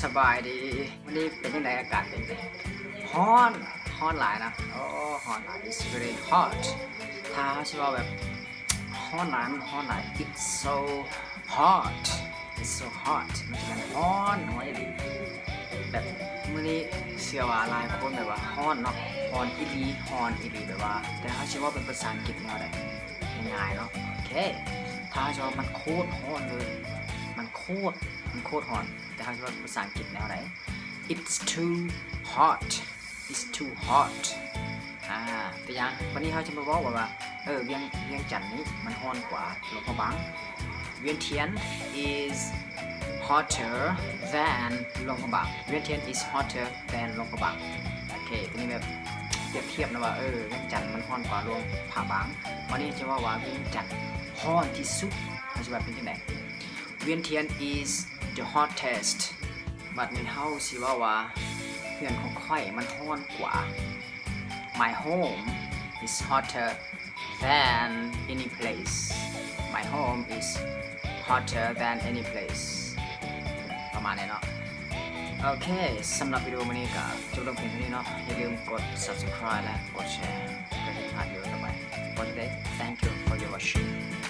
ສະບາຍດີ ມື້ນີ້ເປັນຈັ່ງໃດ ອາກາດເປັນຈັ່ງໃດ? ຮ້ອນ ຮ້ອນຫຼາຍນະ. ໂອ້ ຮ້ອນຫຼາຍ it's very hot. ຖ້າເຮົາຊິເວົ້າແບບຮ້ອນຫຼາຍ ມັນຮ້ອນຫຼາຍ it's so hot, it's so hot. ມັນຈະແມ່ນຮ້ອນ ຮ້ອນອີ່ຫຼີ. ແບບມື້ນີ້ເຊື່ອວ່າຫຼາຍຄົນແບບວ່າຮ້ອນເນາະ ຮ້ອນອີ່ຫຼີ ຮ້ອນອີ່ຫຼີ ແບບວ່າ ແຕ່ເຮົາຊິເວົ້າເປັນພາສາອັງກິດແນວໃດ ງ່າຍໆເນາະ. ໂອເຄ ຖ້າເຮົາຊິເວົ້າ ມັນໂຄດຮ້ອນເລີຍ ມັນໂຄດ ມັນໂຄດຮ້ອນ. ແຕ່ເຮົາຊິເວົ້າພາສາອັງກິດແນວໃດ? It's too hot, it's too hot. ອາ ຕົວຢ່າງ ບາດນີ້ເຮົາຈະມາເວົ້າວ່າ ເອີ ວຽງ ວຽງຈັນນີ້ມັນຮ້ອນກວ່າຫຼວງພະບາງ. ວຽງທຽນ is hotter than ຫຼວງພະບາງ. ວຽງທຽນ is hotter than ຫຼວງພະບາງ. ໂອເຄ ຕົວນີ້ແບບປຽບທຽບນະວ່າ ເອີ ວຽງຈັນມັນຮ້ອນກວ່າຫຼວງພະບາງ. ບາດນີ້ຈະເວົ້າວ່າວຽງຈັນຮ້ອນທີ່ສຸດ ເຮົາຊິວ່າເປັນຈັ່ງໃດ? ວຽງທຽນ is the hottest. ບັດນີ້ເຮົາຊິເວົ້າວ່າ ເຮືອນຂອງຂ້ອຍມັນຮ້ອນກວ່າ. My home is hotter than any place. My home is hotter than any place. ປະມານນີ້ເນາະ. ໂອເຄ ສຳລັບວິດີໂອມື້ນີ້ກໍຈົບລົງພຽງເທົ່ານີ້ເນາະ. ຢ່າລືມກົດ subscribe ແລະ ກົດແຊ ເພື່ອທີ່ຈະບໍ່ພາດວິດີໂອຕໍ່ໄປ. For today, thank you for your watching.